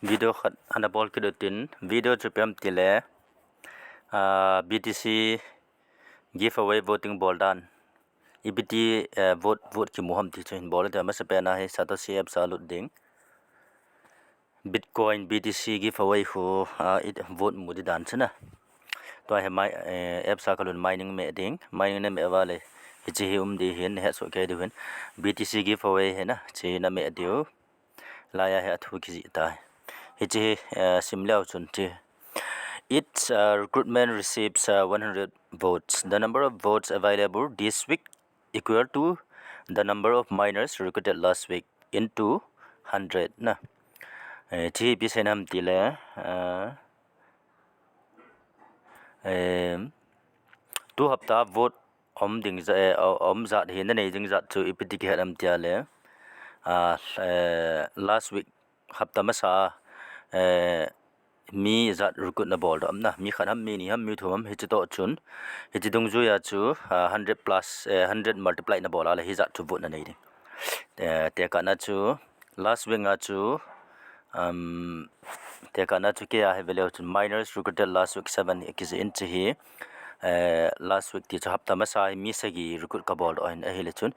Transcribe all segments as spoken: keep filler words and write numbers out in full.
Video khat ana bol kit utin, video chu ipi ham itile, ah, B T C giveaway voting bol dan. Ipi ti, eh, vote, vote kimu ham ti chu hin bol utin, amasapen a hi Satoshi apps a lut ding. Bitcoin B T C giveaway khu, ah, i vote mu di dan chu na. Tua hi mai, eh, apps a kalut mining meh ding. Mining na meh uva le, hiche hi um di hin, nahet soh kei diu hin. B T C giveaway hi na, hiche na meh diu. Laiya hi athu kijih tai. Hiche hi, eh, sim leu chun hiche. Each, uh, recruitment receives, uh, one hundred votes. The number of votes available this week equal to the number of miners recruited last week into hundred na. Eh, hiche hi ipi seina ham itile, eh, em, tu hapta vote um ding ja-, eh, um jat hi nanei ding jat chu ipi ti kihet ham itile, ah, eh, last week hapta masa, eh, mi ijat recruit nabol doh ham na, mi khat ham, mi ni ham, mi thum ham, hiche toh chun, hiche dungjuiya chu, ah, hundred plus, eh, hundred multiply nabol a le hijat chu vote nanei ding. Eh, tekahna chu, last week a chu, um, tekahna chu keiya hi veleu chun miners recruited last week seven kijih in hiche hi, eh, last week ti chu hapta masa hi mi sagi recruit kabol doh ahin ahile chun,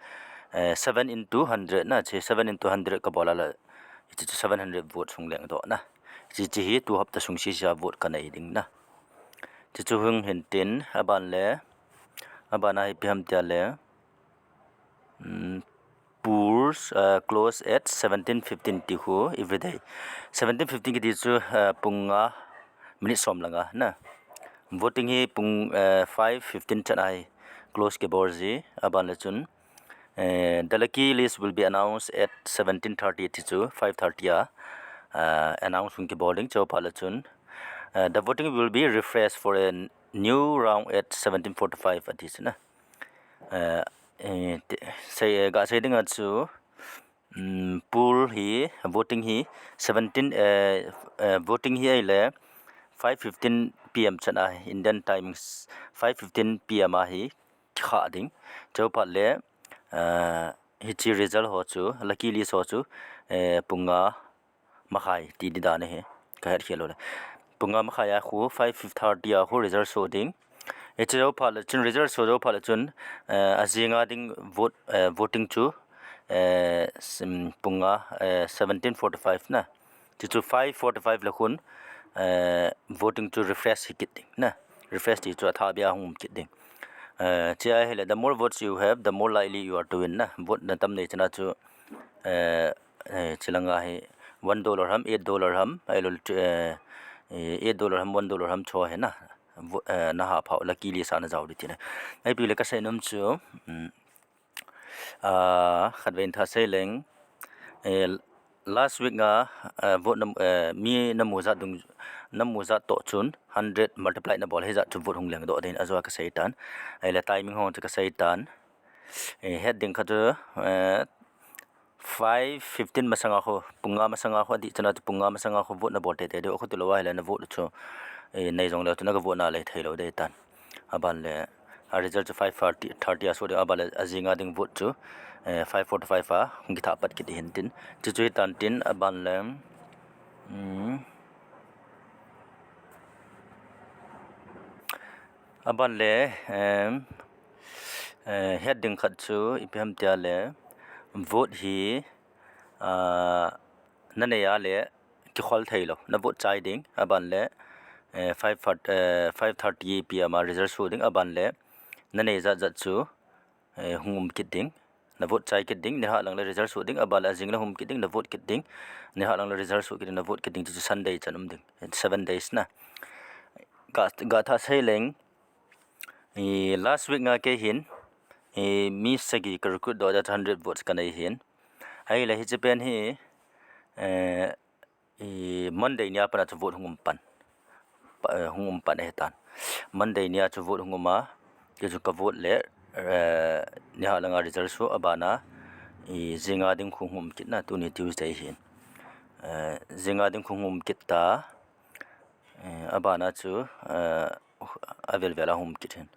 eh, seven into hundred na, hiche seven into hundred kabol a le, hiche chu seven hundred vote hung leng doh na. Hiche, hiche hi tu hapta sung sese a vote kanei ding na. Hiche chu hung hin tin, aban le, aban a hi ipi ham itile, um, polls, uh, close at seventeen fifteen ti khu everyday. Seventeen fifteen kiti chu, uh, pung nga minute som le nga na. Voting hi pung, uh, five fifteen chan a hi close kibol ji, aban le chun, uh, the lucky list will be announced at seventeen thirty ti chu five thirty a, uh, announce hung kibol ding, chuphat le chun, uh, the voting will be refreshed for a new round at seventeen forty-five ati chu na. Eh, eh, te-, sei, eh, ga sei dinga chu, um, poll hi, voting hi, seventeen, eh, eh, voting hi ahile, five fifteen P M chan a, Indian timings, five fifteen P M a hi, kha ding. Chuphat le, eh, hiche result ho chu, lucky list ho chu, eh, pung nga makhai ti di dan ahi, kahet khel lou le. Pung nga makhai a khu five thirty a khu result show ding. Hiche jou phat le chun, result show jou phat le chun, eh, ajing a ding vote, eh, voting chu, eh, sim-, pung nga, eh, seventeen forty-five na. Chuchu five forty-five le khun, eh, voting chu refresh hi kit ding na. Refresh ti chu atha bia hung um kit ding. Eh, chia ahile, the more votes you have, the more likely you are to win na. Vote na tam nei chana chu, eh, eh, chilanga hi one dollar ham, eight dollar ham, ahilou le, eh, eh, eight dollar ham, one dollar ham chu hi na. Vo-, eh, na ha phau lucky list a na jao di ti na. Ipi le kasei nom chu, um, ah, khatvei in thah sei leng, eh, last week a, eh, vote na, eh, mi na mu jat dung, na mu jat toh chun hundred multiply na bol hijat chu vote hung leng doh ding ajo a kasei tan. Ahile timing ho chu kasei tan. Eh, het ding kha chu, eh, five fifteen masanga khu, pung nga masanga khu, adih chana chu pung nga masanga khu vote na bol teitei diu, khu tilou ahile na vote chu, eh, nei jong leu chu na ga vote na lei thei lou ding tan. Aban le, a result chu five thirty, thirty a show ding, aban le, ajing a ding vote chu, eh, five forty-five a, hung kithah pat kit hin tin. Chuchu hi tan tin, aban le, um, aban le, em, eh, het ding khat chu, ipi ham tia le, vote hi, ah, na nei a le, kikhol thei lou, na vote chai ding, aban le, eh, five thirty, eh, five thirty P M a result show ding, aban le, na nei jat jat chu, eh, hung um kit ding, na vote chai kit ding, ni hah lang le result show ding, aban le ajing le hung um kit ding, na vote kit ding, ni hah lang le result show kit ding, na vote kit ding, chu chu Sunday chan um ding, seven days na. Ga, ga thah sei leng, i, last week a kei hin, i, mi sagi ka recruit doh a hundred votes ka nei hin. Ahile hiche pen hi, eh, i, Monday nia pat a chu vote hung um pan. Pa, eh, hung um pan ahi tan. Monday nia chu vote hung um a, kei chu ka vote le, eh, ni hah lang a result show, aban a, i, jing a ding khu hung um kit na, tuni Tuesday hin. Eh, jing a ding khu hung um kit ta, eh, aban a chu, eh, avel vel a hung um kit hin.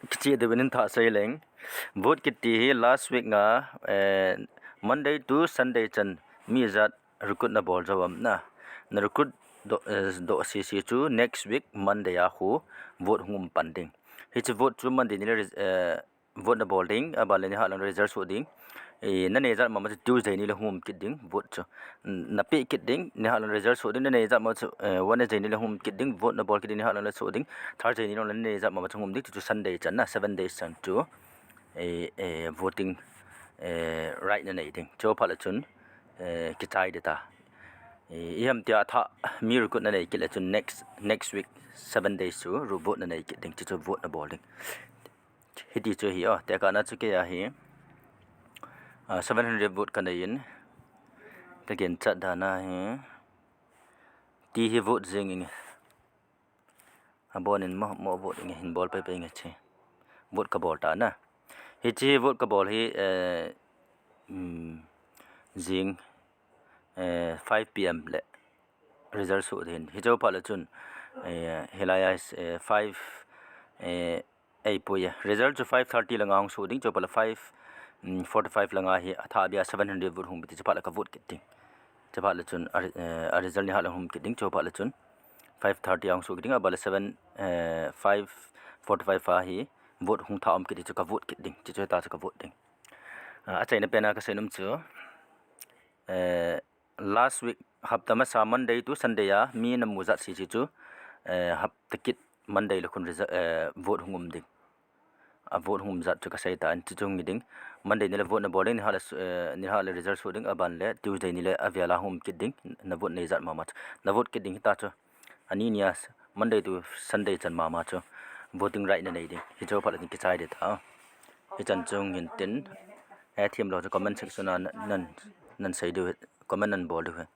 Kicheh diu in thah sei leng. Vote kiti hi last week a, eh, Monday to Sunday chan mi ijat recruit nabol jou ham na. Na recruit doh, eh, doh sese chu next week Monday a khu vote hung um pan ding. Hiche vote chu Monday nile, eh, vote nabol ding, aban le nilhah lang result soh ding. Eh, nanei ijat mama chu Tuesday nile hung um kit ding vote chu. Napeh kit ding, nilhah lang result soh ding, nanei ijat mama chu, eh, Wednesday nile hung um kit ding, vote nabol kit ding, nilhah lang le soh ding, Thursday nile nanei ijat mama chu hung um ding, chu chu Sunday chan na, seven days chan chu, eh, eh, voting, eh, right nanei ding. Chu phat le chun, eh, kichai ding ta. Eh, ijemtia athah mi recruit nanei kit le chun next, next week, seven days chu ru vote nanei kit ding, chu chu vote nabol ding. Hiti chu hi o, tekahna chu kei a hi, ah, seven hundred vote kanei in, kaginchat dan a hi, ti hi vote jing inge. Abon in mo, mo vote inge, hin bol pei pei inge che. Vote kabol ta na. Hiche vote kabol hi, eh, um, jing, eh, five P M le result soh ding. Hiche phat le chun, eh, hilai a, eh, five, eh, eipui e. Result chu five thirty langa hung soh ding, chu phat le five, um, forty-five langa hi athah bia seven hundred vote hung um ti, chu phat le ka vote kit ding. Chu phat le chun a, eh, a result nilhah lang hung um kit ding, chu phat le chun five thirty a hung soh kit ding, aban le seven, eh, five forty-five a hi vote hung thah um kit ding, chu ka vote kit ding, chu chu ta chu ka vote ding. Ah, achaina pen a kasei nom chu, eh, last week, hapta masa Monday to Sunday a mi namu jat sese chu, eh, hapta kit Monday le khun result, eh, vote hung um ding. A vote hung um jat chu kasei tan, chu chu hung hi ding. Monday nile vote nabol ding, nilhah le, eh, nilhah le result soh ding, aban le Tuesday nile avel a hung um kit ding, na vote nei jat mama chu. Na vote kit ding hita chu. Ani nia Monday to Sunday chan mama chu voting right nanei ding. Hiche phat le chun kichai ding ta. Hichan chu hung hin tin, eh, themlou chu comment section a nan, nan, nan sei diu, comment nan bol diu.